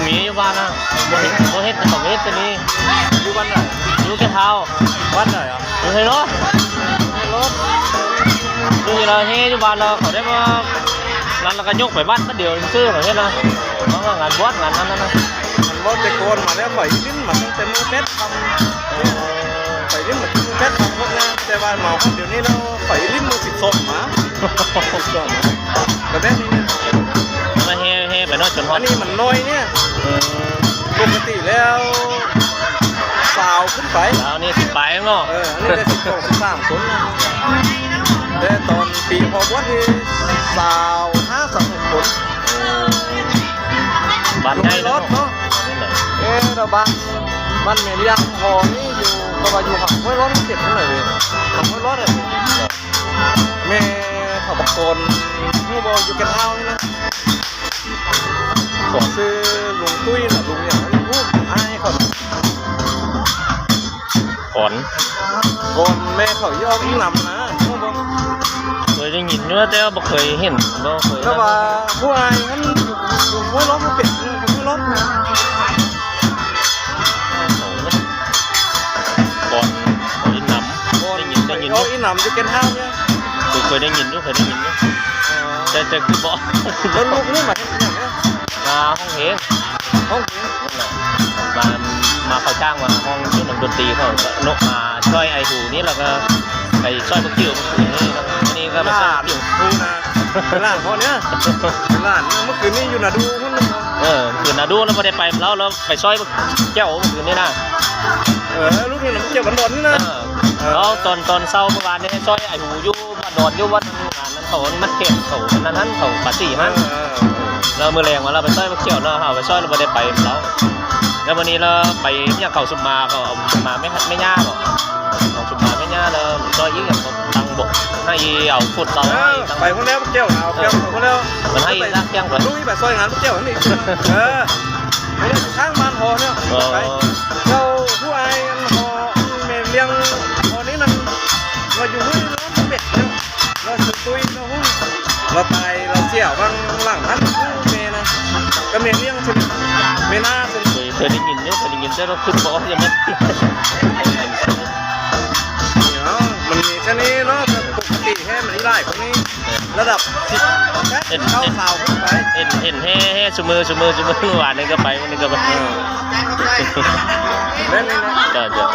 ມີຢູ່ບ້ານນະ ບໍ່ເຮັດ ບໍ່ເຮັດ ເຂົາເຮັດແຕ່ນີ້. ຢູ່ບ້ານໃດ? ຢູ່ແກ່ນທ້າວ. ບ້ານໃດອະ? ຢູ່ໄຮໂລດ ໄຮໂລດ. ຢູ່ນີ້ລະແຫ່ຢູ່ບ້ານລະ ເຂົາໄດ້ມານັ້ນລະກະຍົກໄປວັດບາດດຽວຊື່ໆ ເຂົາເຮັດນະ. ເພາະວ່າງານບວດງານນັ້ນນະ ອັນເວົ້າແຕ່ກ່ອນມາແລ້ວ ຂ້ອຍຫຼິ້ນມາຕັ້ງແຕ່ມື້ແປດຄ່ຳ ໄປຫຼິ້ນມາແປດຄຳພຸ້ນນະ ແຕ່ວ່າມາຮອດດຽວນີ້ແລ້ວ ໄປຫຼິ້ນມື້ສິບສອງມາ ສິບສອງມາ ກະແບບນີ້ ມາແຫ່ ແຫ່ໄປເນາະ ຈົນຮອດ ອັນນີ້ມັນນ້ອຍນີ້. ເອີ ປົກກະຕິແລ້ວຊາວຂຶ້ນໄປ ຊາວນີ້ສິບປາຍເນາະ. ເອີ ອັນນີ້ໄດ້ສິບສອງ ສິບສາມຄົນນະ ແຕ່ຕອນປີຮອບວດນີ້ຊາວຫ້າ ຊາວຫົກຄົນ. ບ້ານໃຫຍ່ເນາະ ເນາະ. ເອີ ແລ້ວບ້ານ ບ້ານແມ່ລ້ຽງພໍ່ນີ້ຢູ່ ກໍວ່າຢູ່ຫາງຫ້ວຍລ້ອນ ເຂດທາງໃດເວີຍ ຫາງຫ້ວຍລ້ອນເລີຍ. ແມ່ເຂົາບັກກອນ ຮູ້ບໍ່ ຢູ່ແກ່ນທ້າວນີ້ນະ ຂອງຊື່ລຸງຕຸ້ຍນະ ລຸງຫຍັງ ຮູ້ ອ້າຍເຂົານະ ຂອນ ຂອນ ແມ່ເຂົາຢູ່ອອກອີ່ນຳນະ ຮູ້ບໍ່? ເຄີຍໄດ້ຍິນຢູ່ ແຕ່ວ່າບໍ່ເຄີຍເຫັນ ບໍ່ເຄີຍ ແຕ່ວ່າຜູ້ອ້າຍຫັ້ນຢູ່ຫ້ວຍລ້ອນ ເປັນຢູ່ຫ້ວຍລ້ອນ ກ່ອນ ອີ່ນຳ ໄດ້ຍິນ ໄດ້ຍິນຢູ່ ອີ່ນຳຢູ່ແກ່ນທ້າວນີ້ ເຄີຍ ເຄີຍໄດ້ຍິນຢູ່ ເຄີຍໄດ້ຍິນຢູ່ ແຕ່ ແຕ່ຄືບໍ່ ແລ້ວລູກນີ້ມາເຮັດຫຍັງນີ້? ມາຮ້ອງເພງ ຮ້ອງເພງ ນັ້ນແຫຼະ ມາ ມາເຂົ້າຈ້າງມາຮ້ອງຢູ່ນຳດົນຕີເຂົາ ກະນົກມາຊ່ອຍອ້າຍຫູນີ້ ແລ້ວກະໄປຊ່ອຍບັກຈິ້ວມື້ຄືນນີ້ ແລ້ວມື້ນີ້ກະໄປຊ່ອຍບັກຈິ້ວ ຫຼານຜູ້ນະ ຫຼານພໍ່ນີ້ ຫຼານມື້ຄືນນີ້ຢູ່ນາດູພຸ້ນນະ. ເອີ ຄືນນາດູລະບໍ່ໄດ້ໄປນຳລາວ ລະ ໄປຊ່ອຍບັກແກ້ວມື້ຄືນນີ້ນະ. ເອີ ລູກນີ້ນະ ບັກແກ້ວກັນດອນນີ້ນະ. ເອີ ເອີ ເອົາ ຕອນ ຕອນເຊົ້າມື້ວານນີ້ຊ່ອຍອ້າຍຫູຢູ່ບ້ານດອນ ຢູ່ວັດນັ້ນ ງານນັ້ນເຂົາມັດແຂນເຂົາ ອັນນັ້ນຫັ້ນ ເຂົາປາຕີ້ຫັ້ນ. ເອີ ເອີ ເອີ ລະມື້ແລງມາລະໄປຊ່ອຍບັກແກ້ວເນາະ ເຮົາໄປຊ່ອຍລະບໍ່ໄດ້ໄປນຳລາວ. ລະມື້ນີ້ລະໄປຫຍັງ ເຂົາຊຸມມາ ເຂົາເອົາຊຸມມາແມ່ ແມ່ຍ່າເນາະ ເອົາຊຸມມາແມ່ຍ່າລະຊ່ອຍອີ່ຫຍັງ ເຂົາຕັ້ງບົກໃຫ້ ເອົາຟຸດເອົາ ເອີ ໃຫ້ຕັ້ງ ໄປພຸ້ນແລ້ວ ບັກແກ້ວນະ ເອົາແກ້ວພຸ້ນແລ້ວ ມັນໃຫ້ລາກແກ້ງກ່ອນ ລຸຍໄປຊ່ອຍງານບັກແກ້ວນີ້. ເອີ ໄປທາງບ້ານຫໍເນາະ ເອີ ໄປ ເຈົ້າຜູ້ອ້າຍອັນຫໍແມ່ລ້ຽງຫໍນີ້ນັ້ນ ວ່າຢູ່ຫ້ວຍລ້ອນເປັດເນາະ ລາວຊື່ຕຸ້ຍ ລາວຮູ້ ລາວຕາຍ ລາວເສຍຫວ່າງຫຼັງຫັ້ນ ແມ່ນະ ກະແມ່ລ້ຽງຊື່ ແມ່ນາຊື່. ເຄີຍ ເຄີຍໄດ້ຍິນຢູ່ ເຄີຍໄດ້ຍິນ ແຕ່ວ່າຄິດບໍ່ອອກ ຍັງແມ່ນ ເອົາ ມັນມີແຄ່ນີ້ເນາະ ປົກກະຕິແຫ່ມັນຫຼາຍກວ່ານີ້ ລະດັບສິບແປດ ເຫັນ ເກົ້າ ຊາວຂຶ້ນໄປ ເຫັນ ເຫັນແຫ່ ແຫ່ຊຸມື້ ຊຸມື້ ຊຸມື້ ວານນີ້ກະໄປ ມື້ນີ້ກະໄປ ເອີ ແບບນີ້ນະ ເຈົ້າ ເຈົ້າ.